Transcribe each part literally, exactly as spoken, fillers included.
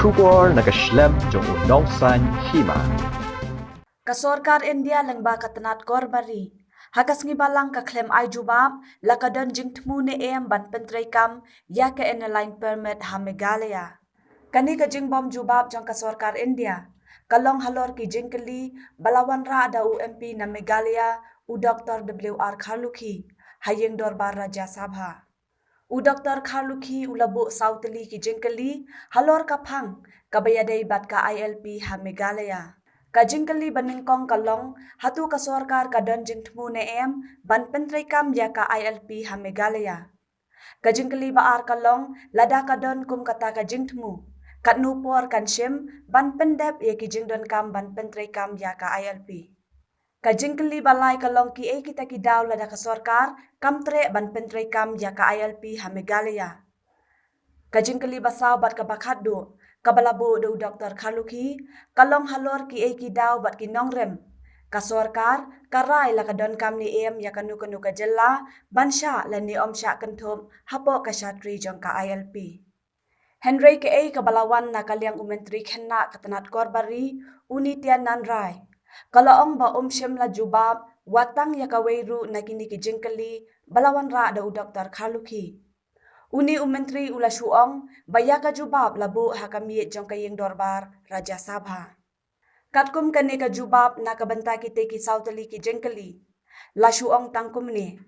Khubor na ka shlem jong u nongsan hima. Ka sorkar India lyngba ka tnat korbari ha ka sngi Balang ka khlem ai jubab la ka don jingthmu ne em ban pyntreikam ïa ka Inner Line Permit ha Meghalaya. Kane ka jingbym jubab jong ka sorkar India ka long halor ki jingkylli ba la wanrah da u M P na Meghalaya, u Doctor W R Kharlukhi, ha ïing dorbar Rajya Sabha. U Doctor Kharlukhi u la buh saw tylli ki jingkylli halor ka phang kaba ïadei bad ka I L P ha Meghalaya. Ka jingkylli ba nyngkong ka long, hato ka sorkar ka don jingthmu ne em ban pyntreikam ïa ka I L P ha Meghalaya? Ka jingkylli ba ar ka long, lada ka don kum kata ka jingthmu, katno por kan shim ban pyndep ïa ki jingdonkam ban pyntreikam ïa ka I L P? Ka jingkylli ba lai ka long, kiei kita ki daw lada ka sorkar kam treh ban pyntreikam ïa ka I L P ha Meghalaya? Ka jingkylli ba saw bad kaba khatduh, kaba la buh da u Doctor Kharlukhi, ka long halor kiei ki daw bad ki nongrim ka sorkar ka rai la ka donkam ne em ïa kano kano ka jylla ban shah lane ym shah kynthup hapoh ka shatri jong ka I L P. Hynrei kaei kaba la wan na ka liang u Myntri Khynnah ka tnat korbari, u Nityanand Rai, ka la ong ba um shym la jubab wat tang ïa kawei ruh na kine ki jingkylli ba la wanrah da u Doctor Kharlukhi. Une u Myntri u la shu ong ba ïa ka jubab la buh ha ka miej jong ka ïing dorbar Rajya Sabha. Katkum kane ka jubab na ka bynta kitei ki saw tylli ki jingkylli, la shu ong tang kumne: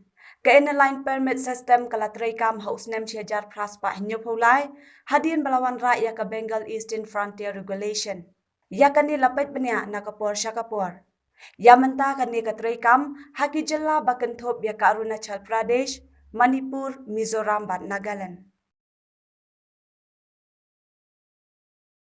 ka Inner Line Permit System ka la treikam ha u snem shi hajar phra spah hynñiewphew lai, hadien ba la wanrah ïa ka Bengal Eastern Frontier Regulation. Ïa kane la peit bniah na ka por sha ka por. Ïa mynta kane ka treikam ha ki jylla ba kynthup ïa ka Arunachal Pradesh, Manipur, Mizoram bad Nagaland.